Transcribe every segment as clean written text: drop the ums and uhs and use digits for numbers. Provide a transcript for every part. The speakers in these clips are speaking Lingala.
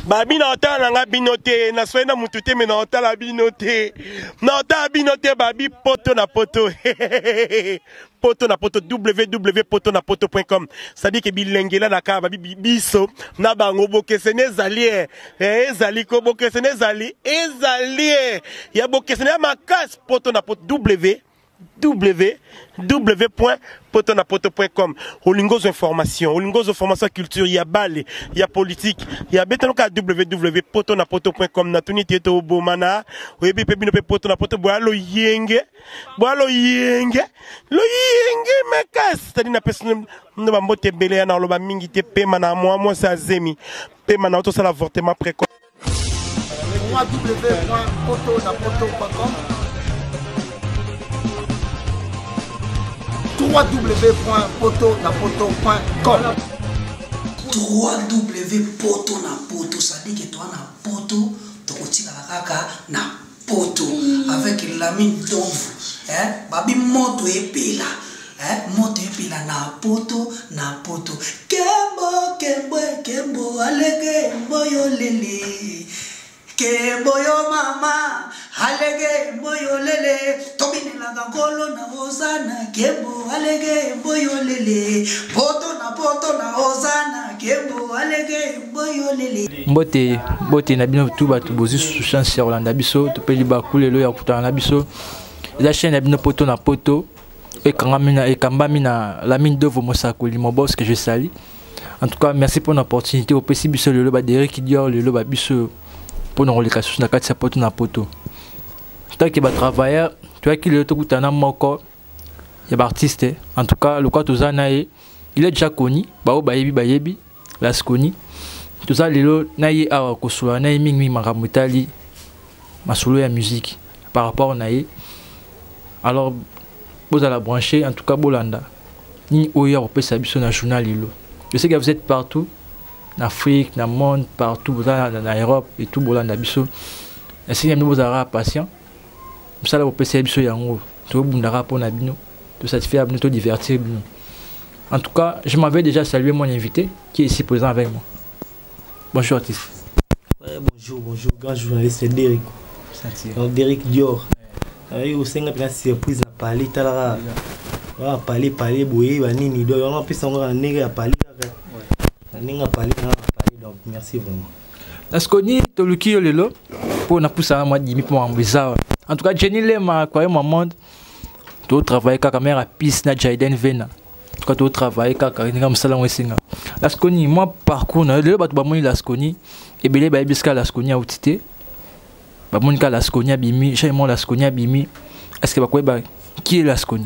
Babi na otala na nga bino te, na soyi na mutu te, mais na otala bino te. Na otala bino te, babi poto na poto. Poto na poto, www.potonapoto.com. C'est-à-dire que bilengela na ka babi biso na bango bokeseni ezali eh, eh, ezali ko bokeseni ezali ezali eh. Ya bokeseni ya makasi poto na poto w www.potonapoto.com. Olingi ozwa information, olingi ozwa formation ya culture, ya bale, ya politique, ya betano ka www.potonapoto.com. Natuni te tobomana, oyebi pe bino pe poto na poto boya loyenge, boya loyenge, loyenge makasi. C'est-à-dire napesi no ba mbote ebele ya na oloba mingi te, pema na mwa mwasi azemi, pema na otosala avortement précoce. www.potonapoto.com www.potonapoto.com 3W poto na poto, c'est-à-dire que toi na poto tokotikala kaka na poto avec Lamine Domvu, hein, babi moto epela, hein, moto epela na poto na poto. Kembo kembo kembo alege mboyo lele, kembo yo mama alege mboyo lele, tobinelaka nkolo na ozana, kembo alege mboyo lele, poto na poto na ozana, kembo alege mboyo lele. Mbote, mbote na bino tout bato bozwi susu chance ya kolanda biso, topeli bakulu lelo ya kokutana na biso. Eza chaîne ya bino poto na poto, ekangami na, ekambami na Lamine Dovo Mosakoli, mon boss que je salue. En tout cas, merci pour l'opportunité. Opesi biso lelo ba Derek Dior lelo ba biso pour nous releka susu na kati ya poto na poto. Tant que ba travailleur, tu vois qu'il lelo tokutana moko ya ba artiste. En tout cas, lokwa toza na ye, il est déjà connu, ba oyo bayebi bayebi, Lasconi. Toza lelo na ye awa kosola na ye mingi mingi makambo etali masolo ya musique par rapport na ye. Alors bozala branché, en tout cas bolanda nini oyo ya kopesa biso na journal lelo. Je sais que vous êtes partout, en Afrique, dans le monde, partout, boza na Europe et tout, bolanda biso. Esengi bino bozalaka patient. Mosala kopesa biso yango, tobundaka mpo na bino, tosatisfaire bino, todivertir bino. En tout cas, je m'avais déjà salué mon invité qui est ici présent avec moi. Bonjour artiste. Ouais, bonjour, bonjour, grand journaliste Derek. Donc Derek Dior. Ouais. Au sein de la surprise à parler, talaka. Ouais, parler, parler, boye, ba nini, donc on a pu s'en négé à parler. Ouais. Ninga parler, parler, donc merci vraiment. Lasconi, toluki yo lelo pour na poussa moi dimi pour ambeza. En tout cas, Jenny Lema, quoi mon monde. To travailler kaka mère à piste na Jaiden Vena. En tout cas, to travailler kaka ninga musala ngo esinga. Lasconi, moi parcours na lelo bato bamoni Lasconi ebele ba yebiska Lasconi autité. Bamoni ka Lasconi abimi, chaque mois Lasconi abimi. Est-ce que bakoyeba qui est Lasconi?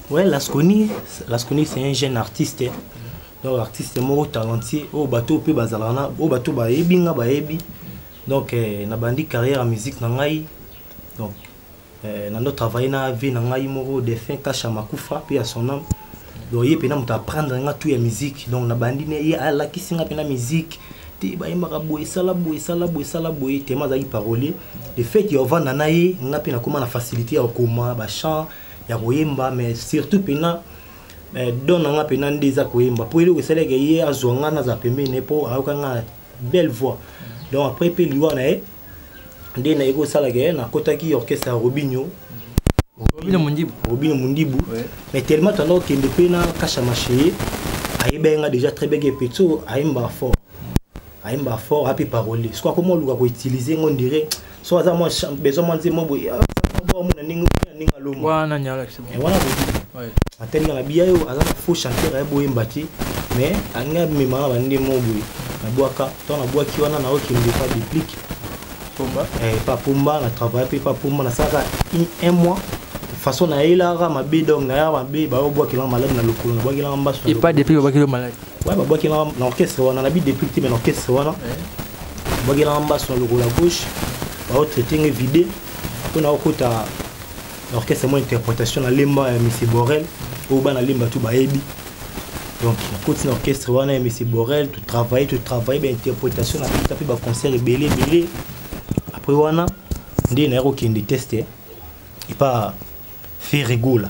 Ouais, Lasconi, Lasconi c'est un jeune artiste. Hein. Donc artiste moko talentueux, oh bato pe bazala na, oh bato ba yebi nga ba yebi. Donc na bandi carrière en musique na ngai. Donc na ndo travailler na vie na ngai moko défunt Kasha Makufa puis à son âme. Donc ye pena mutu apprendre nga tout ya musique. Donc na bandi ne ye alakisi nga pena musique. Te bayembaka boye, sala boye, sala boye, sala boye, tellement azalaki parolier. Le fait ya ovanda na ye, nga pe nakoma na facilité ya kokoma ba chant, ya koyemba, mais surtout pena don na nga pena nde eza koyemba. Po eloko esalaki ye azwa nga naza pembeni na ye po ayoka nga na belle voix. Donc après pe liwa na ye nde naye kosalaka ye, nakotaki orchestre ya Robinho. Robinho Mundibu. Robinho Mundibu. Ouais. Mais tellement tanda okende pe na Kasha Macheye, ayebaki nga déjà très bien que Petso ayemba fort. Ayemba fort, api parolier. Soit comment luka ko utiliser ngo dire, soit aza moi besoin moi nzembo boye, ah, ça va, moi, na ndenge, na ndenge aloma. Wana nyala, c'est bon. Et wana Robinho. Ouais. Atali nga biya yo aza na faux chanteur ya boyemba te, mais anga mema na bande mo boye. Nabwaka, tant nabwaki wana na okende pa déplique. Pomba. Eh, pa Pomba, na travailler pe pa Pomba, na saka un mois. Façon na elaka mabe donc na ya mabe ba obwaki na malade na lokolo, na bwaki na mbasu. Et pas déplique obwaki na malade. Ouais, ba bwaki na orchestre wana, na bi déplique te mais na orchestre wana. Bwaki na mbasu na lokolo à gauche. Ba traiter nge vide. Après na okota orchestre moi interprétation na lemba ya Monsieur Borel, oyo bana lemba tout bayebi. Donc na koti na orchestre wana ya Monsieur Borel, tu travailler, tu travailler ba interprétation na pita pe ba concert ebele ebele. Après wana nde na kokende test et pas Ferre Gola.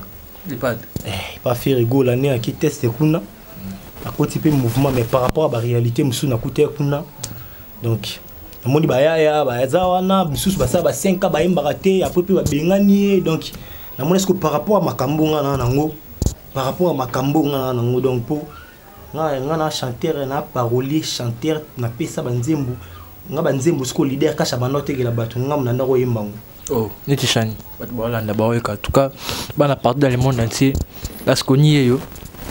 Epad. Eh, pas Ferre Gola né ki test kuna. Nakoti mpe mouvement, mais par rapport à baréalité mosusu nakuta ye kuna. Donc namoni bayaya baza wana, misusu basala ba 5 ans bayembaka te, après mpe babengani ye. Donc namoni est-ce que par rapport à makambo nga na nango, par rapport à makambo nga na nango, donc mpo nga na chanteur, na parolier chanteur, napesa banzembo nga, banzembo sikoyo leader Kasha banda otekela bato, nga na ndako oyemba ngo. Oh, neti chani bato baolanda, baoyeka, en tout cas bana partout dans le monde entier, Lasconi yeyo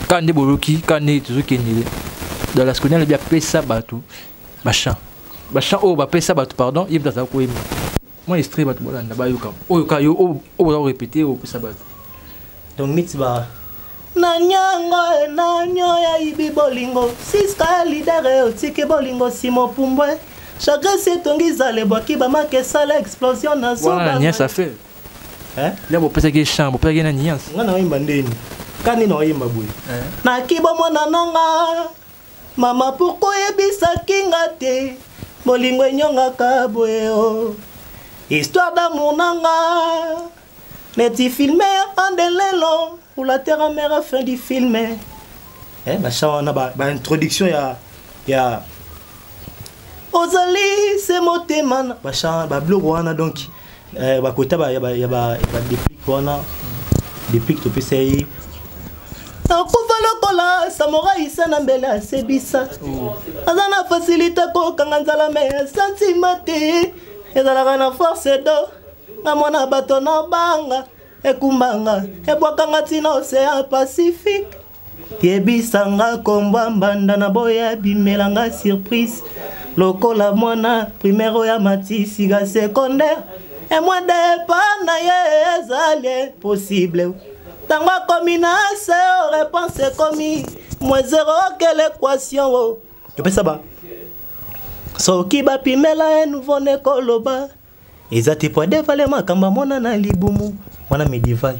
kaka nde boloki, kaka nde tozokendele. Dans Lasconi alobi apesa bato bachant, bachant oyo bapesa bato, pardon, ye moto azala koyemba. Mwa extrait, bato bolanda, bayoka oyo kaka yo oyo boza korépéter, oyo opesa bato. Donc neti ba nanyango nanyo yayibi bolingo siska leader otiki bolingo simo pumbwe chagresi etongi zala ebwaki bamaka esala explosion na wana na niance affaire. Hein? Ya bopesaki chant, bopesaki na niance. Nga naoyemba ndeni ka nde naoyemba boye: nakiba mwana nanga mama, pourquoi oyebisaki nga te bolingo enyongaka boye? O histoire d'amour nanga neti film ande lelo ou la terre mère fin du film. Eh, bachant wana, baintroduction ya ozali se motema na bachant, babiloko wana. Donc bakota ya badéplique wana, déplique topesa ye: nakufa lokola samouraï se na mbele asebisa, aza na facilité kokanga nzala me asantima te, ezalaka na force do nga mwana bato na banga ekumbanga ebwakanga ntina océan Pacifique. Yebisanga kombwa mbanda na boya bimelanga surprise lokola mwana primaire oyo amatisika secondaire, emwa depa na ye ezali possible. Ntango akomi na se o réponse ekomi moins zéro, quelle équation o topesa ba soki bapimela ye nouveau ne koloba eza te po adevale makambo amona na libumu wana médiéval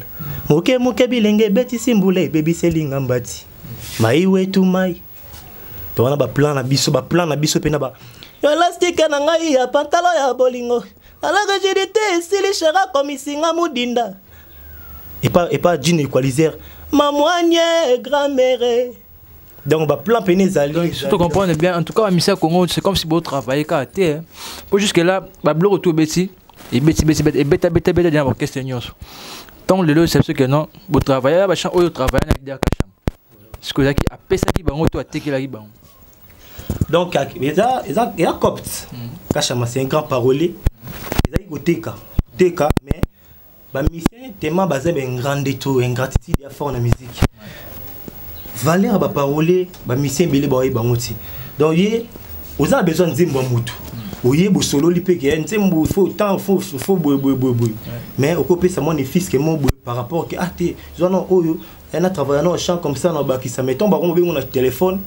moke moke bilenge ebetisi mbula ebebiseli ngambati mai wetu mai. To wana baplan na biso, baplan na biso mpe na ba yo élastique na ngai ya pantalon ya bolingo ala rigidité esili shera komisinga mudinda epa jean équaliser mamwanye grand-mère. Donc baplan pene ezali. Tu comprends bien. En tout cas, bamisia Congo, c'est comme si botravailler kaka te po jusque là babiloko tu obeti ebeti beti ebeta beta beta na orchestre nyonso. Ntango lelo c'est ce que non, botravailler bachant oyo travaille na leader Kacham, sikoyo ezalaki apesaki bango to atekelaki bango? Donc eza copte. Kachama, c'est un grand parolier. Ezalaki koteka teka, mais bamusicien tema baza baingrande to ingratitude ya fort na musique. Valeur ya baparolier, bamusicien ebele baoyeba bango ti. Donc ye oza na besoin nzembo ya motu, oyeba osololi mpe ke nzembo faut temps, faut boye boye boye boye, mais okopesa mwa fiske mo boye par rapport ke ah te zwa na oyo na travaille na chant comme ça na bakisa. Mais ntango bango bengo na téléphone,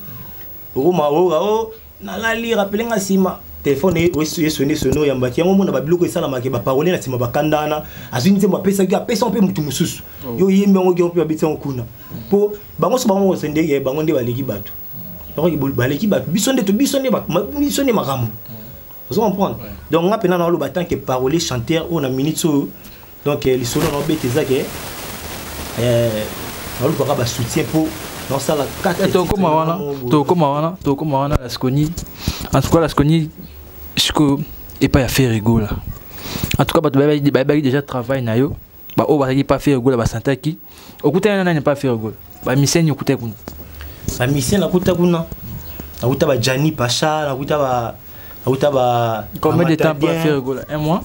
okoma oyoka o nalali, rappele nga nsima téléphone esone sone, oyambaki yango, omona babiloko esalamaki, baparole na nsima bakanda wana azwi nzembo apesaki, apesa mpe motu mosusu, yo oyembi yango mpe babeti yango kuna mpo bango so bango kosende bango nde baleki bato. Donc baleki bato, biso nde biso nde makambo ozo comprendre. Donc nga mpena naoloba tant que parolier chanteur oyo na minute oyo, donc lisolo na obeta eza ke nalukaka basoutien mpo nasala. Tokóma wana, tokóma wana, tokóma wana. Lasconi, en tout cas Lasconi sikoyo epai ya Ferre Gola, en tout cas bato bayebaki déjà travail na yo. Baoyo bazalaki pa Ferre Gola basantaki okutani na nani pa Ferre Gola? Bamiseni okutaki kuna? Bamisien nakuta kuna, nakuta ba Jani Pacha, nakuta ba nakuta ba Combien de temps pa Ferre Gola? Un mois?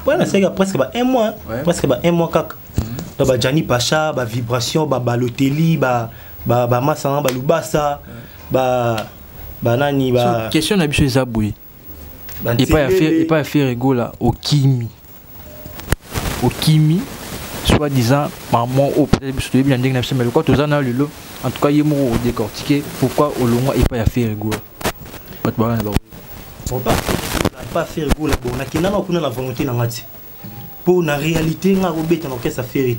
Ouais, nasalaki presque ba un mois, presque ba un mois kaka. Donc ba Jani Pacha, ba Vibration, ba Baloteli, ba bamasanga, balubasa, ba banani ba Question na biso eza boye: epai ya Ferre Gola okimi, okimi soi-disant maman oyo peut-être biso toyebi na ndenge na biso, mais lokwa toza na lelo, en tout cas ye moko odécortique pourquoi olongwa epai ya Ferre Gola, bato baa na bango. Pas Ferre Gola, bon, nakendanga kuna na volonté na nga ti mpo na réalité nga kobeta na orchestre Ferre.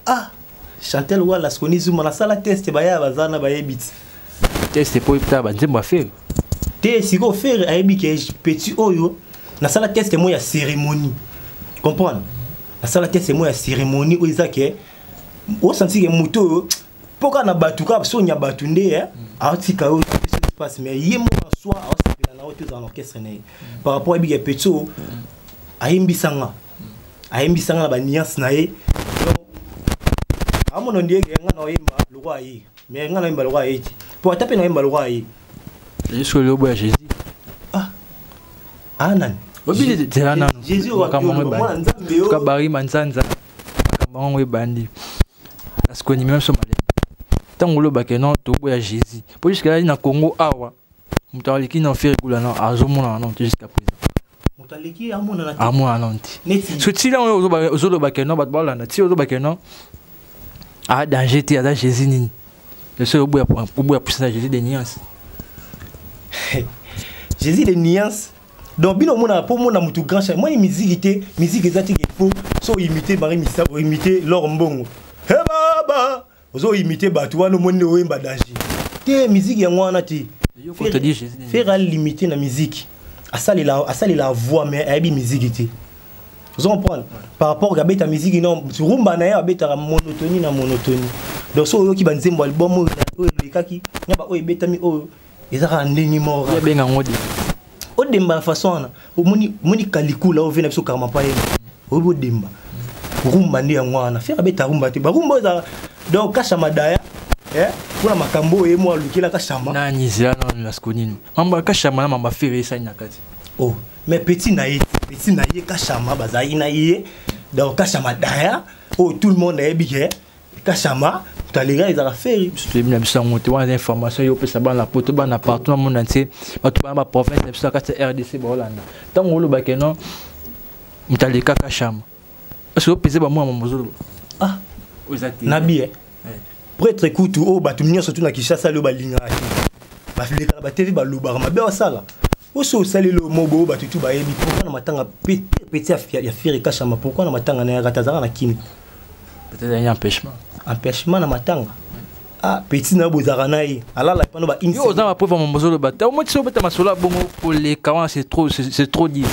Ah, Chantel wala Skoni Zuma, nasala test, baya baza na bayebi ti. Test mpo oyebita banzembo ya Ferre? Te, sikoyo Ferre ayebi ke petit oyo nasala test mo ya cérémonie, comprendre, nasala test mo ya cérémonie oyo eza ke osanti ke moto oyo Mpo kaka na bato kaka soni ya bato nde aotika yo espace, mais ye moko aswa aosepela na yo te ozala na orchestre na ye par rapport ayebika petit oyo ayembisanga, ayembisanga na banuance na ye. Donc amona ndieke nga na oyemba lokwa ye, mais nga na oyemba lokwa ye te, po ata mpe na oyemba lokwa ye. Jusque lobo ya Jésus. Ah ah, nani? Obi zela nano. Jésus. Makambo yango mwana ebandi. Nzambe yo. Tuka bari manzanza, makambo yango ebandi parce que ndimi biso malembe. Ntango olobaka non, toboya Jésus, po jusque là na Congo awa moto aleki na Ferre Gola non, azomonana non te jusqu'à présent. Moto aleki amonana te. Amonana non te. Neti So ti lango ozolobaka non, bato balanda ti ozolobaka non, a danger te, aza Jésus nini, le seul oboya, oboya puissance ya Jésus de nuance. Jésus de nuance. Donc bino omona mpo omona motu grand chat moni miziki te, miziki eza tike. Fo so oimite Marie Misa, oimite Lor Mbongo, he baba, ozoimite bato wana, omoni oyemba danger te, miziki yango wana te. Yo contredire Jésus de Ferre alimité na miziki, asalela asalela voix, mais ayebi miziki te. Ozo comprendre? Par rapport abeta miziki non, rumba na ye abetaka monotonie na monotonie. Donc so oyoki banzembo album oyo oyo elekaki na baoyo ebetami oyo, eza kaka ndenge moko kaka. Abenga yango de Odemba na façon wana, omoni omoni kalikula oyo ve na biso karma pa yemba, oyebi odemba rumba nde yango wana. Ferre abeta rumba te, barumba oyo ezala donc Kashama daya mpona makambo oyo ye mo alukela Kashama. Nani? Zela nano, nasko nini, mambo Kashama na mambo Ferre esali na kati? Oh, mais petit na ye, petit na ye Kashama bazalaki na ye. Donc Kashama daya oyo tout le monde ayebi ke Kashama moto aleka ezalaka Ferre. Biso toyebi na biso yango te. Wana eza information yo opesa bana poto, bana partout na monde entier, bato bana baprovince na biso na kati ya RDC baolanda. Ntango olobake non, moto aleka Kashama, parce que opesa bamwana mamozoloba. Ah. Oyo eza te. Nabi prêtre kutu oyo bato nyonso tu na Kinshasa oyo balingaka te, baleka na batv, balobaka mabe osala oso osaleli oyo mobo oyo bato tu bayebi. Pourquoi na matanga petit ya Ferre Kashama, pourquoi na matanga na yaka te, azalaka na Kini? Peut-être un empêchement. Empêchement na matanga? Ah, petit na yo bozalaka na ye, alala epano ba Yo oza bapreuve ya mamozoloba te. Omoti so obeta masolo ya bongo koleka wana, c'est trop, c'est trop dire.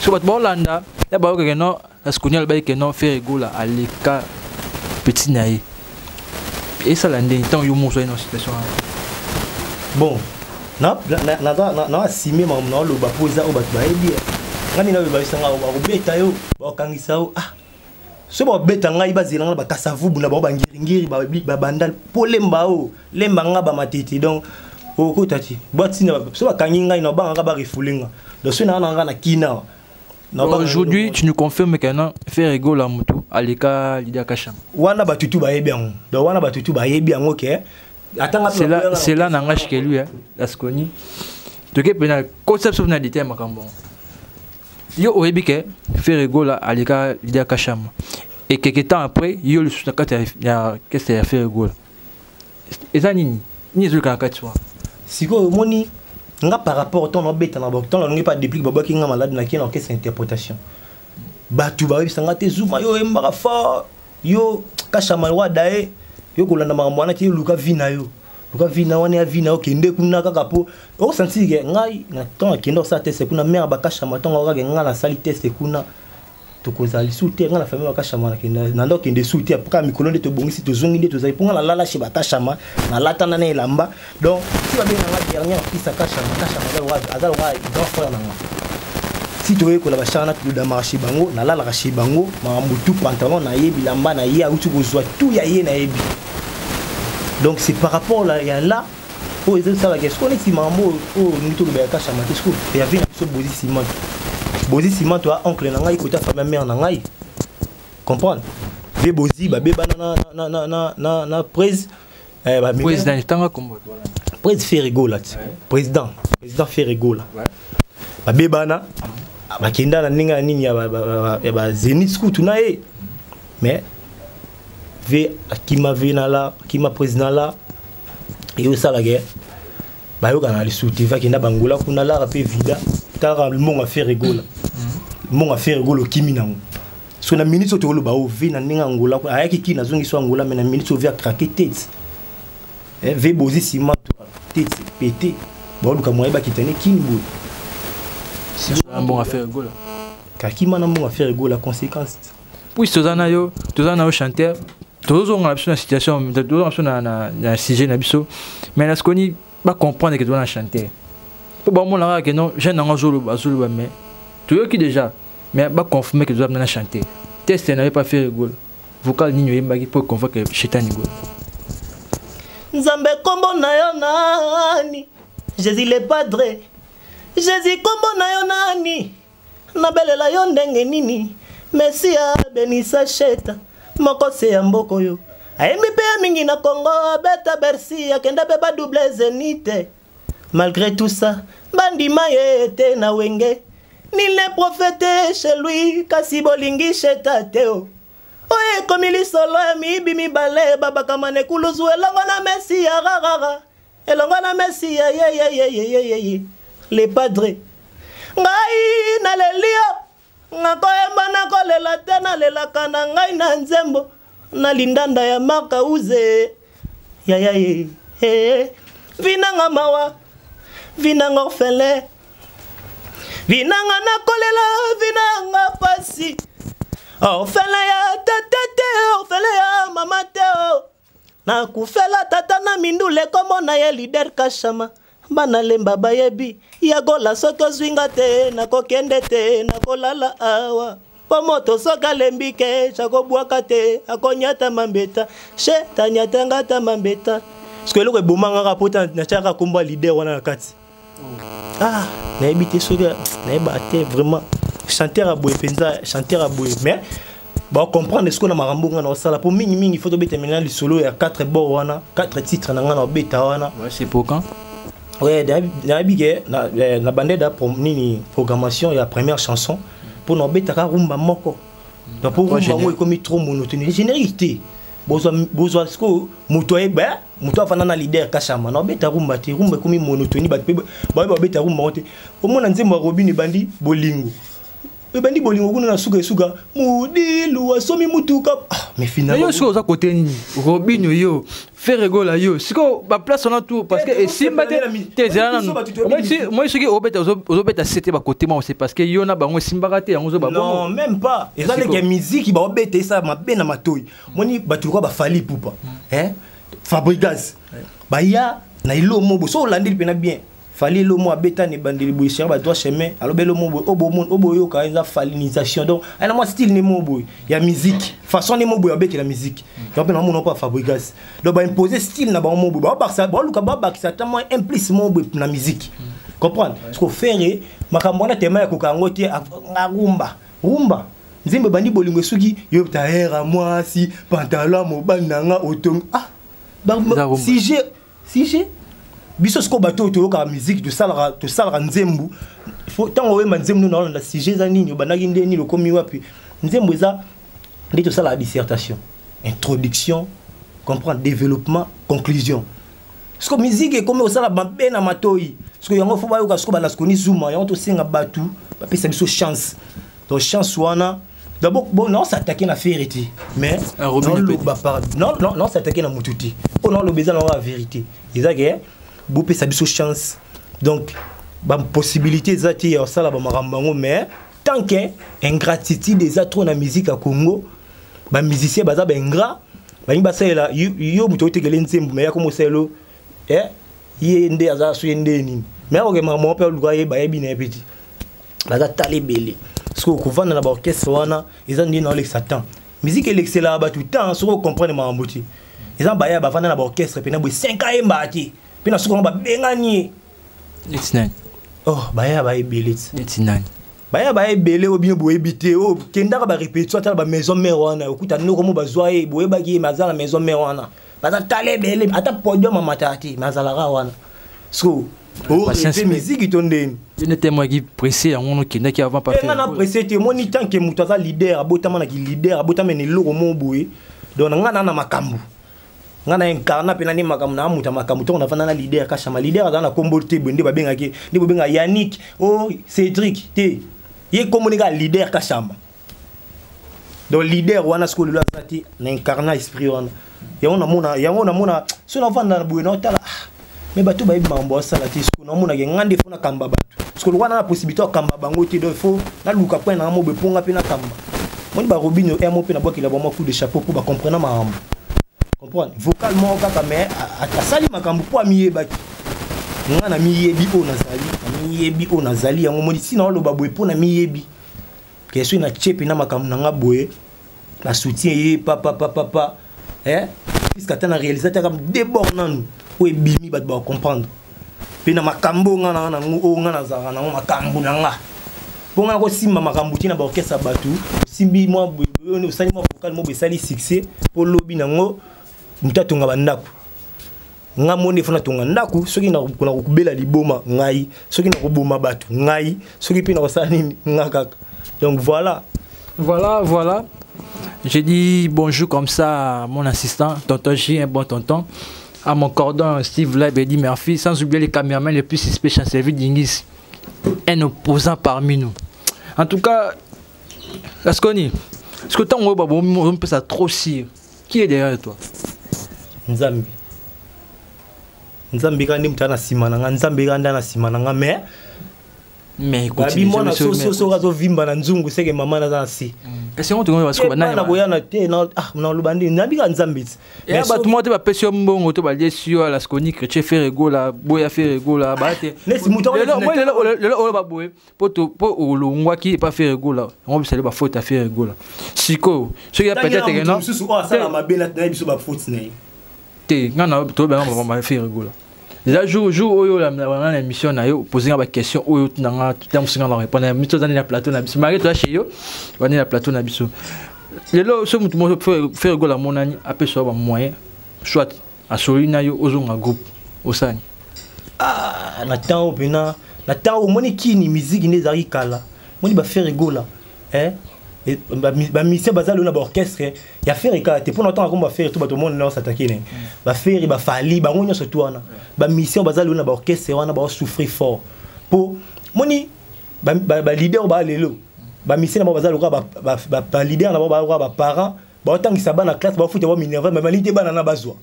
So bato baolanda ya bayokeke non, Askoni alobaki ke non, Ferre Gola aleka petit na ye. Esala ndenge ntango yo moso aye na situation wana? Bon, na asime makambo na oloba mpo eza oyo bato bayebi. Ngai nini naloba, bisanga bakobeta yo, bakokangisa yo. Ah, so babeta ngai, bazela nga na bakasavubu na bango, bangiringiri, babanda mpo lemba oyo lemba nga bamatete. Donc okota ti bwatina so bakangi ngai na bangaka barefule nga. Donc so naa na nga na kina. Aujourd'hui, tu nous confirmes que non, Ferre Gola mutu aleka leader Kashama? Wana bato tu bayebi yango. Donc wana bato tu bayebi yango ke atanga. C'est là n'engage que lui, hein, Lasconi. Toke pena concept na détail makambo. Yo oyebi ke Ferre Gola aleka leader Kashama. Et quelque temps après, yo le sous kati ya qu'est-ce ya Ferre Gola. Eza nini? Nini ezoleka na kati wana? Sikoyo omoni nga par rapport ntango nabeta na ntango nalongi pa déplique, babwaki nga malade, nakie na orchestre interprétation, bato bayebisa nga te: "Zuma, yo oyembaka fort, yo Kashama wada ye, yo kolanda makambo wana te, yo luka vi na yo, luka vi na wana ya vi na yo, kende kuna kaka." Mpo osentir ke ngai na ntango akende kosala test kuna, mare bakashama, ntango kaka ngai nasali test kuna, tokozala lisusu te. Ngai na famille bakashama nakende nanda okende su te. Kaka mikolo nde tobongisi, tozongi nde tozali, mpo ngai nalala chez bakashama, nalatana na elamba. Donc si babenga nga dernier fils ya Kashama, Kashama aza lokola grand frère na nga. Si toyekola bashana, todamaka chez bango, nalalaka chez bango, makambo tu, pantalon na ye, bilamba na ye auti kozwa tu ya ye, nayebi. Donc c'est par rapport la, ya là oyo ezosalaka sikoyo neti makambo oyo olingi toloba ya Kashama te. Sikoyo ya vie na biso, Bozi Simanto, Bozi Simanto a oncle na ngai kota famille mère na ngai, comprendre ve Bozi babebana na prise. Président tanga kombo. Président Ferre Gola ti, président Ferre Gola babebana, bakenda na ndenge ya nini ya bazénith kutu na ye, mais ve akima, ve na la akima président la eyosalaka bayokana lisusu te. Ve akenda bangola kuna, lara mpe vida. Talaka mbongo ya Ferre Gola, mbongo ya Ferre Gola okimi nango. So na minute oyo tokoloba o ve na ndenge Angola ayaki kini, azongisi Angola, mais na minute oyo ve acraquer tete, ve Bozi nsima tete pete, baoluka moye bakitani kini boye. Mbongo ya Ferre Gola. Kakima na mbongo ya Ferre Gola, conséquence. Puis toza na yo, toza na yo chanteur. Tozozonga na biso na situation, tozozonga biso na sujet na biso, mais Lasconi bacomprendre ke toza na chanteur, mpo bamona kaka ke non, jeune yango azoloba, azoloba, mais toyoki déjà, mais baconfirme ke toza na chanteur. Test na ye pa Ferre Gola, vocal nini oyembaki mpo convoque Shetani Gola? Nzambe, kombo na yo nani? Jésus le Padre, Jésus, kombo na yo nani? Nabelela yo ndenge nini? Mesia benisa Sheta moko se ya mboka oyo ayembi mpe ya mingi na Congo, abeta Bercy, akenda mpe badouble Zénith. Malgré tout ça, bandima ye te na Wenge. Nul n'est prophète chez lui, kasi bolingi Sheta te. O oyo ekomi lisolo ya miyibi mibale babakama na ekuluzu elongo na Mesiya, rarara, elongo na Mesiya, yeyeyeyeyeye, le Padre. Ngai naleli yo, nakoyemba, nakolela te, nalelaka na ngai na nzembo na lindanda ya Marka Uze. Yaya ye, eh, vinanga mawa, vinanga orphelin, vinanga nakolela, vinanga pasi, orphelin ya tata te, orphelin ya mama te. O nakufela tata na mindule, kombo na ye Leader Kashama. Bana Lemba bayebi yagola. Soki ozwinga te, nakokende te, nakolala awa, mpo moto soki alembi ke akobwaka te, akonyata mambeta. Sheta nyatanga ta mambeta, parce que eloko ebomangaka mpo natiaka kombo ya leader wana na kati. Ah, nayebi te soki nayeba te vraiment chanteur aboye mpenza, chanteur aboye, mais bacomprendre sikoyo na makambo nga na osala, mpo mingimingi faut tobeta maintenant lisolo ya 4 bord wana, 4 titre na nga na obeta wana. Ouais, c'est pour quand? Ouais, nayebi ke na bande da nini, programmation ya première chanson, mpo na obetaka rumba moko. Donc mpo rumba yango ekomi trop monotone, générique te. Bozwa sikoyo moto ayeba, moto afanda na Leader Kashama, na obeta rumba te, rumba ekomi monotonie. Bato mpe bayeba babeta rumba yango te. Omona nzembo ya Robine ebandi bolingo, ebandi bolingo kuna na suka, esuka modilu asomi mutuka. Ah, mais finalement yo sikoyo oza kote nini? Robino yo, Ferre Gola yo, sikoyo baplace wana tout, parce que esimba te te. Ezala nanu moi, soki obeta, ozobeta sete bakote moko, c'est parce que yo na bango esimbaka te, yango ozoba. Non, même pas. Eza ndenge musique baobeta esala mabe na matoi. Moni bato lokwa baFally Ipupa, Fabregas, baya na elomo bo so olandeli mpena bien. Fally, elomo abeta na ebandeli boye, cher badroit chemin, alobi elomo boye oyo boyoka eza falinisation. Donc ayana mwa style ne mo boye ya musique, façon ne mo boye abetela musique yango mpe namona mpo Fabregas. Donc baimpose style na bango mo boye, baobakisa, baoluka babakisa ata mwa implice mo boye na musique, comprendre? Parce que Ferre, makambo wana tema ya koka yango te. Rumba, rumba, nzembo ebandi bolingo, esuki yo taera mwasi, pantalon mobali na nga otongi. Ah, sujet, sujet. Biso sikoyo bato oyo toyokaka musique, tosalaka nzembo, ntango oyemba nzembo nino naolanda sujet eza nini, obandaki nde nini, okomi wapi. Nzembo eza nde tosalaka dissertation, introduction, comprendre, développement, conclusion. Siko musique ekomi kosala mabe na matoi. Siko yango faut bayoka siko balasconi zuma yango. Tosenga bato bapesa biso chance. Donc chance wana d'abord, bon, non s'attaquer na Ferre te, mais non par non, non, non s'attaquer na mutu te, mpo non loba eza nango ya vérité. Eza ke bopesa biso chance. Donc bapossibilité eza te ya kosala bamakambo yango, mais tant que ingratitude eza trop na musique ya Congo, bamusicien baza baingrat, balingi basalela yo moto otekele nzembo, mais yako mosalelo ye nde aza so ye nde nini, mais akokemaka moko mpe aluka ye, bayebi na ye mpe ti baza tala ebele. Soki okovanda na baorchestre wana, eza nde na olekisa temps. Musique elekiselaka bato temps. Soki ocomprendre makambo te, eza baya bavanda na baorchestre mpena boye 5 ayembaka te, mpe na soki yango babengani ye. Neti nani? Oh, baya baebele ti. Neti nani? Baya baebele oyo bino boyebi te. Oyo kendaka barépétition, atala bamaison mère wana, okuta noko mo bazwa ye, boyebaki ye, mais aza na maison mère wana, baza tala ebele, ata podium amataka te, mais azalaka wana. So orepe musique to ndeni? Yo nde moyaki pressé yango wana, okendaki avant. Pa nga na pressé te. Omoni, tant que moto aza leader, abotama na ki leader, abotama na eloko mo boye. Donc na nga na makambo nga na incarna mpena nde makambo na amuta makambo. Ntongo nafanda na Leader Kashama, leader aza na kombo te boye nde babengaki, nde bobenga Yannick o Cédric te, ye kombo ndenge leader Kashama. Donc leader wana sikoyo lelo aza te na incarna esprit wana. Yango namona, yango namona so navanda na boye, naotala, ah, mais bato bayebi makambo asala te. Sikoyo namonake nga nde faut nakamba bato. Sikoyo lokola na possibilité akamba bango te, donc faut naluka point nanga mo boye mpo nga mpe nakamba. Moni barobino mo mpe nabwakela bango coup de chapeau mpo bacomprena makambo. Comprendre? Vocal moko kaka, mais asali makambo mpo amiyebaki. Nga na miyebi oyo nazali, na miyebi oyo nazali, yango moni ntina oloba boye mpo na miyebi ke soki natie mpena makambo na nga boye, na soutien ye papapapapa, eh? Puisque ata na réalisateur kaka debord nanu oyo ebimi, bato bacomprendre mpe na makambo oyo nga na nango, oyo nga nazalaka nango, makambo na nga, mpo nga nakosimba makambo ti na baorchestre ya bato. Osimbi mwa, osali mwa vocal mo boye, esali succès, mpo lobi nango moto atonga bandako. Nga moni efo natonga ndako, soki nakobela liboma ngai, soki nakoboma bato ngai, soki mpe nakosala nini nga kaka. Donc voilà. Voilà. J'ai dit bonjour comme ça à mon assistant, tonton J, un bon tonton. À mon cordon Steve Live, Eddie Murphy, sans oublier les caméramans les plus suspects, Servie Dingis, un opposant parmi nous. En tout cas, Lasconi, ce que tant on peut ça trop si. Qui est derrière toi? Nzambe. Nzambe kaka nde moto aza na nsima na nga, Nzambe kaka nde na nsima na nga, mais Mais babi mwana soso soki azovimba na nzungu, seke mama naza na se. Kasi yango tokomi basiko banani koya na te na ah, naloba nde nabi kaka Nzambe ti. Ya bato moko te bapesi yo mbongo to baliesi yo. Lasconi Chrétien, Ferre Gola boya, Ferre Gola baya te. Neti moto lelo oyo baboye po olongwaki epa Ferre Gola, yango bisali bafaute ya Ferre Gola. Sikoyo soki ya peut-être que non, mosusu oyo asala mabe na biso, bafaute na ye. Te, nga na tobenga ba Ferre Gola eza jour oyo wana na émission na yo, opose nga baquestion oyo nanga ta mosu, nga na répondre. Miso oza nde na plateau na biso, malgré toza chez yo, wana na plateau na biso lelo. So motu moko Ferre Gola amonani, apesa yo bamoyen, soit asoli na yo, ozonga groupe, osani? Ah, na temps oyo mpena, na temps omoni kini miziki nde ezalaki kala, omoni baFerre Gola, eh? Bamusicien baza lelo na baorchestre ya Ferre kaka te, mpona otanga kombo baFerre to bato omona nyonso atake ne baFerre, baFally, bango nyonso tu wana. Bamusicien baza lelo na baorchestre wana baosouffrir fort, mpo moni baleader oyo baa lelo, bamusicien na bango baza lokola baleader na bango, baa lokola baparent baotangisa bana classe, baofuta bao minerval, mais balingi te bana na bazwa.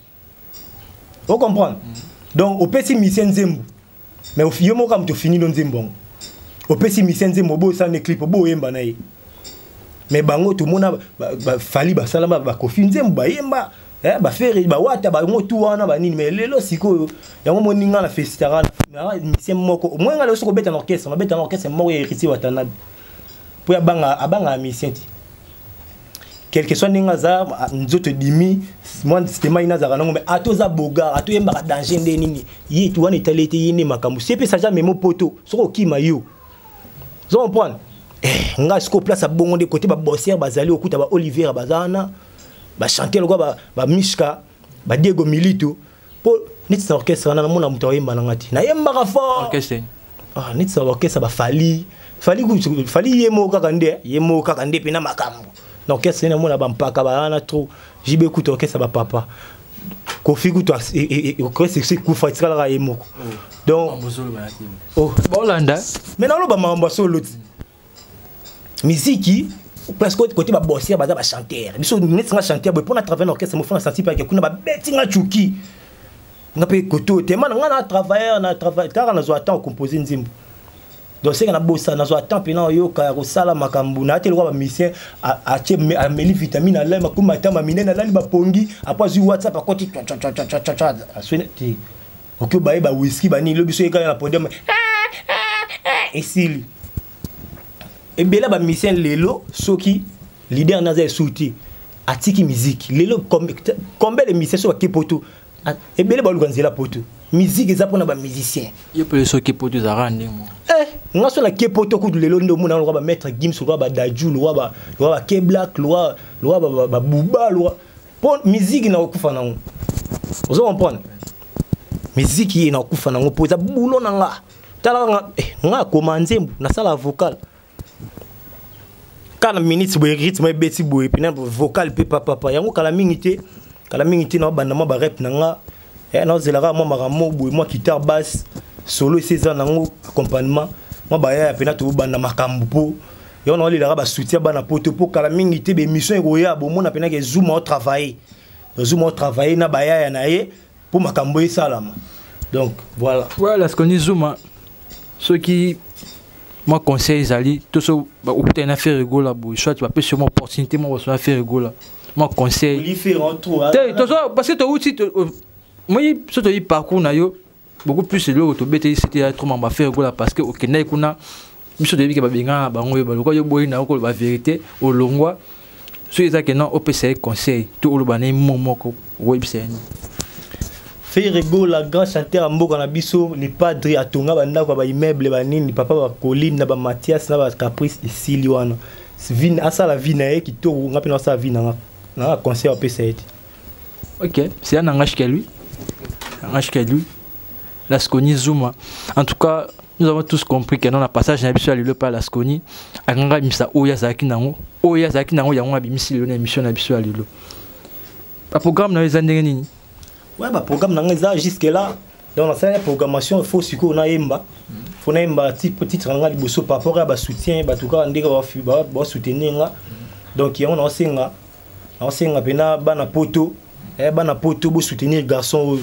Ocomprendre? Donc opesi musicien nzembo, mais yo moko moto ofini no nzembo yango. Opesi musicien nzembo, oboyo osala ne clip, oboyo oyemba na ye. Mais bango tomona baFally basalama, baKoffi nzembo bayemba, baFerre, bawata, bango tu wana banini. Mais lelo sikoyo yango moninga na félicitaka musicien moko moi. Nga lelo soki obeta na orchestre, nabeta na orchestre moko ya Héritier Watanabe, mpo abangaka musicien te, quel que soit ndenge aza nzoto edimi mwa systema ye nazalaka nango. Mais ata oza bogar, ata oyembaka danger nde nini, ye tu wana etali ete ye nde makambo si epesa ja memo poto soki okima yo, ozo comprendre? Eh, nga sikoyo place ya bongo nde kote babossière bazali, okuta ba Olivier baza wana, bachanter lokola bamishka, baDiego Milito, mpo neti na orchestre wana namona moto ayemba nanga te, nayembaka fort. Ah, neti na orchestre baFally, Fally, Fally ye moko kaka nde, ye moko kaka nde mpena makambo na orchestre. Namona bampaka bawana trop, JB kutu orchestre bapapa, Kofi kutu orchestre ekufa, etikalaka ye moko. Donc bolanda. Mais naloba makambo ya solo ti miziki, parce que côté babossière baza bachanteur, biso neti nga chanteur boye, mpona travailler na orchestre mofo na santi mpake kuna babeti nga cuki, nga mpe kote oyo tema na nga na travailleur na travail kaka, nazwa temps compose nzembo. Donc seke nabosa, nazwa temps mpena oyoka ya kosala makambo na te lokola bamusicien atie ameli vitamine, alali makumi matama minene, alali bapongi, apo azwi WhatsApp, akoti aswene te, oki obaye bawiski banini, lobi so yekala na podium esili. Ebele bamusicien lelo, soki leader naza esu te, atiki musique. Lelo combien de musiciens so bake poto, ebele baluka nzela poto. Musique eza mpona bamusicien. Ye mpe soki poto ezalaka ndenge moko. Eh, nga so nake poto kutu lelo nde omona lokola bamaître Gims, lokola baDadju, lokola baKeblack, lokola baBooba, lokola mpo musique na kokufa nango. Ozo comprendre? Musique ye na kokufa nango mpo eza bulo na nga. Tala nga, eh, nga akoma nzembo, nasala vocal kaka na minute boye, rythme ebeti boye mpena vocal mpe papapa yango. Kala mingi te, kala mingi te, naobanda mwa barep na nga, eh, naozelaka mwa makambo boye, mwa guitare basse solo esi eza nango, accompagnement mwa bayaya mpena, tobanda makambo. Mpo yango naolelaka basoutien bana poto, mpo kala mingi te baémission ekoya, bomona mpenaka Ezuma otravaille, Ezuma otravaille na bayaya na ye mpo makambo esalama. Donc voilà. Voilà, ce qu'on dit Zuma, soki mwa conseil ezali to so okutani na Ferre Gola boye, soit bapesi yo mwa opportunité moko baso na Ferre Gola. Mwa conseil te tozo, parce que touti moi so toyi parcours na yo beaucoup plus. Eloko tobeteli, c'était ya trop mamba Ferre Gola, parce que okendaki kuna, biso toyebi ke babengana na bango, yo baluka yo boyi na yo koloba vérité, olongwa. Soki eza ke non, opesa ye conseil to oloba na ye mo moko, okoyebisa ye nini? Ferre Gola, grand chanteur ya mboka na biso, le padre atonga bandako ya baimmeuble banini, papa bacoline na bamathias na bacaprice esili wana. Vi asala vie na ye kitoko, nga mpe nasala vie nanga nanga. Conseil apesa ye te. Ok, c'est un langage qu'à lui, langage qu'à lui, Lasconi Zuma. En tout cas, nous avons tous compris que dans le passage na biso ya lelo pa Lasconi akanga bimisa oyo azalaki nango, oyo azalaki nango, yango abimisi lelo na émission na biso ya lelo. Baprogramme na yo eza ndenge nini? Ouais, baprogramme na nga eza jusque là. Donc nasala programmation, il faut sikoyo nayemba, faut nayemba titre na nga liboso par rapport ya basoutien, bato kaka ndenge basoutenir nga. Donc yango naosenga, naosenga mpena bana poto, bana poto bosoutenir garçon oyo,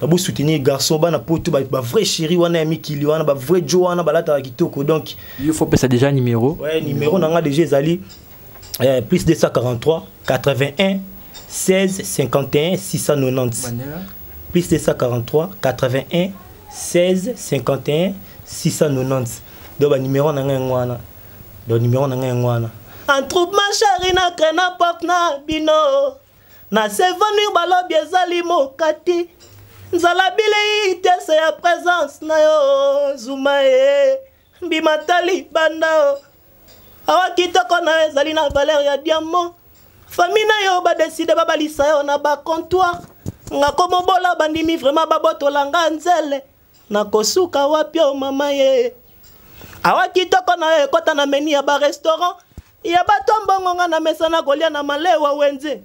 bosoutenir garçon. Bana poto, bavrai chéri wana ya mikili wana, bavrai jo wana balataka kitoko, donc Il faut pesa déjà numéro. Ouais, numéro na nga déjà ezali plus 243 81 16 51 690. Plus 243 81 16 51 690. Donc banuméro na ngai yango wana, donc numéro na ngai yango wana. Attroupement chéri na cre na porte na bino na s'évanouir, balobi ezali mokati nzala bilei tese ya présence na yo. Zuma ye mbima tali banda o awa, kitoko na yo ezali na valeur ya diamant. Famille na yo badécider babalisa yo na bacomptoir, nga komobola bandimi vraiment babotola nga nzele, nakosuka wapi o mama ye? Awa kitoko na yo ekɔta na menu ya barestaurant ya bato mbongo, nga na mesana kolia na malewa wenze.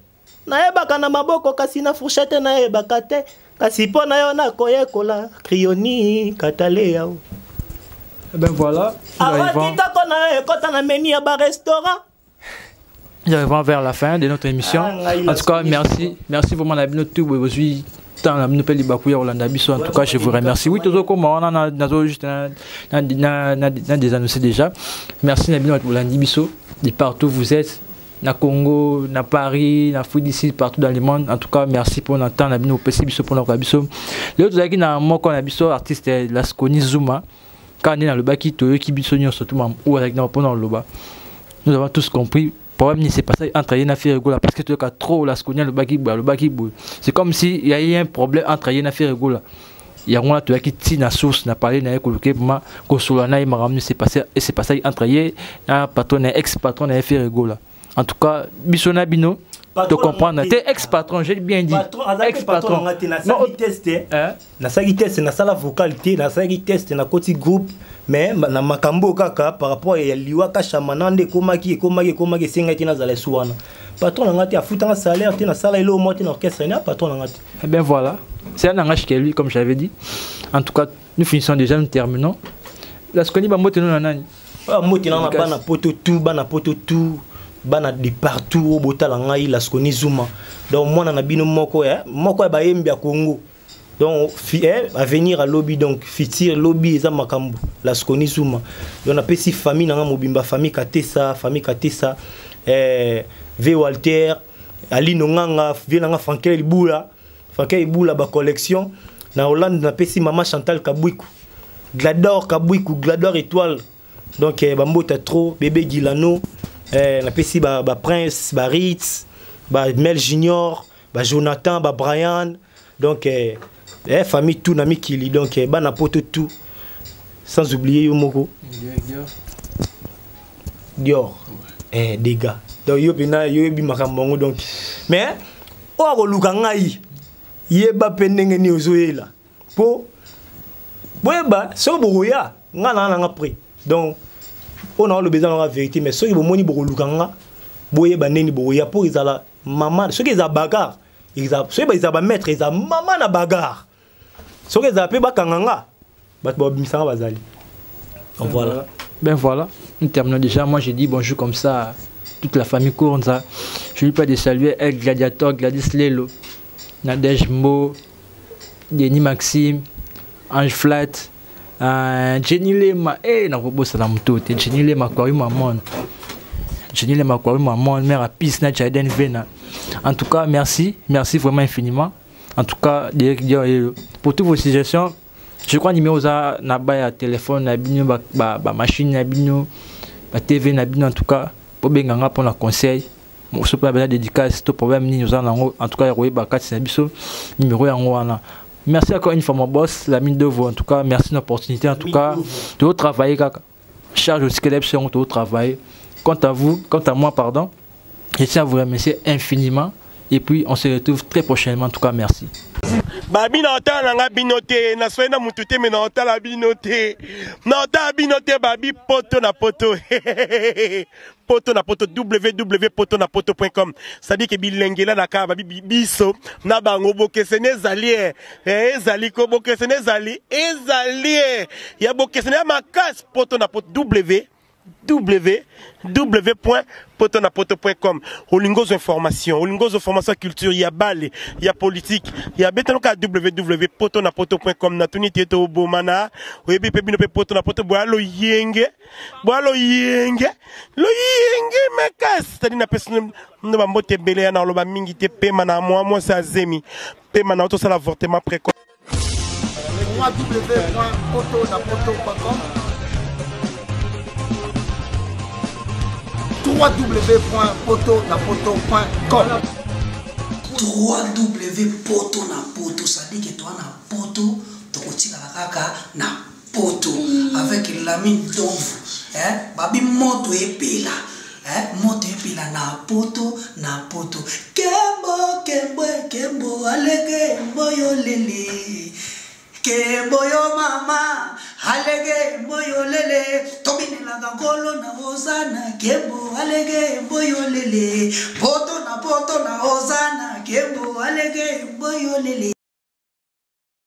Nayebaka na maboko kasi na fourchette nayebaka te, kasi mpo na yo nakoyekola krioni kataleya o. Ben voilà. Awa kitoko na yo ekɔta na menu ya barestaurant. Nous arrivons vers la fin de notre émission. Ah, en tout cas, merci. Merci vraiment na bino tout bozui temps na bino pe libaku ya kolanda biso. En tout cas, je vous remercie. Oui, toujours comme on a nazo juste na na na na des annoncés déjà. Merci na bino bolandi biso de partout où vous êtes, na Congo, na Paris, na Afrique d'ici, partout dans le monde. En tout cas, merci pour notre temps, na bino pesi biso pour notre biso. Lelo tozalaki na moko na biso artiste Lasconi Zuma. Quand on est dans le baki, toyoki biso nyonso tout oyo azalaki na mpona loba. Nous avons tous compris problème ni s'est passé entre ye na Ferre Gola, parce que toyoka trop Lasconi alobaki boye, alobaki boye. C'est comme si il y a eu un problème entre ye na Ferre Gola. Yango wana toyaki ntina source na parler na ye, koluka ma kosolola na ye makambo nini s'est passé et s'est passé entre ye na patron na ex patron na ye Ferre Gola. En tout cas, biso na bino to comprendre te, ex patron, j'ai bien dit. Ex patron nasalaki test, nasalaki test, nasala vocal te, nasalaki test, nakoti groupe, mais na makambo kaka par rapport ya liwa kashama na nde ekomaki ekomaki ekomaki, esengaki te nazala esu wana. Patron na nga te, afutanga salaire te, nasala eloko moko te na orchestre ne, patron na nga te. Eh ben voilà, c'est un langage qui est lui, comme j'avais dit. En tout cas, nous finissons déjà, nous terminons. Lasconi, bambote no na nani? Mbote nanga bana poto tout, bana poto tout, bana de partout oyo botala ngai Lasconi Zuma. Donc mwana na bino moko, moko ya bayembi ya Congo. Donc avenir alobi, donc futur lobi eza makambo Lasconi Zuma. Donc napesi famille nanga mobimba, famille Katesa, famille Katesa, v Walter Alino Nganga, vie nanga Frankel Libula, Frankel Libula bacollection na Hollande. Napesi mama Chantal Kabwiku, Glador Kabwiku, Glador Étoile. Donc bambota trop bébé Gilano, napesi ba, ba prince ba Ritz, ba Mel Junior, ba Jonathan, ba Brian. Donc famille tout na mikili, donc bana poto tout, sans oublier yo moko Dior, dégâts. Donc yo mpena yo yebi makambo yango. Donc mais oyo akoluka ngai, yeba mpe ndenge nini ozoyela mpo boyeba soki bokoya nga na nanga prêt. Donc oyo na oloba eza nanga vérité, mais soki bomoni bokoluka nga, boyeba ndeni bokoya mpo ezala mama. Soki eza bagarre, soki eza bamaître, eza mama na bagarre. Soki ezala mpe bakanga nga, bato babimisanga bazali. Donc voilà. Ben voilà, nous terminons déjà. Moi, j'ai dit bonjour comme ça à toute la famille Kournza. Je n'oublie pas de saluer El Gladiator, Gladys Lelo, Nadège Mbo, Denis Maxime, Ange Flat, Jenny Lema, eh, nakobosana moto te, Jenny Lema, Kwari Mamon, Jenny Lema, Kwari Mamon, mère à Pis, na Jaden Vena. En tout cas, merci, merci vraiment infiniment. En tout cas, pour toutes vos suggestions, je crois numéro za na ba ya téléphone na bino ba, ba, ba machine na bino ba TV na bino en tout cas po benga nga pona conseil mosusu mpe na dédicace to problème nini oza nango en tout cas ya koyeba kati na biso numéro yango wana. Merci encore une fois mon boss Lamine Devo, en tout cas merci de l'opportunité, en tout cas de travailler kaka charge aussi que l'Epson de travailler. Quant à vous, quant à moi pardon, je tiens à vous remercier infiniment et puis on se retrouve très prochainement, en tout cas merci. Babi na otala na nga bino te, naswai na mutu te, me na otala bino te, na otala bino te. Babi poto na poto, poto na poto, www poto na poto.com, c'est-à-dire que bilengela na kaka babi biso na bango bokeseni ezali e ezali ko bokeseni ezali ezali e ya bokeseni ya makasi. Poto na poto, w www.potonapoto.com. Olingi ozwa information, olingi ozwa information ya culture, ya bale, ya politique, ya betano kaka www.potonapoto.com. Natuni te tobomana, oyebi mpe bino mpe poto na poto boya loyenge, boya loyenge, loyenge makasi. C'est-à-dire napesi no bambote ebele ya na oloba mingi te. Pema na mwa mwasi azemi, pema na otosala avortement précoce. www.potonapoto.com, www.potonapoto.com. 3W poto na poto, c'est-à-dire que toi na poto tokotikala kaka na poto avec Lamine Donvu, eh? Babi moto epela, eh? Moto epela na poto na poto. Kembo kembo kembo alege mboyo lele, kembo yo mama alege mboyo lele, tobinelaka nkolo na ozana. Kembo alege mboyo lele, poto na poto na ozana, kembo alege mboyo lele.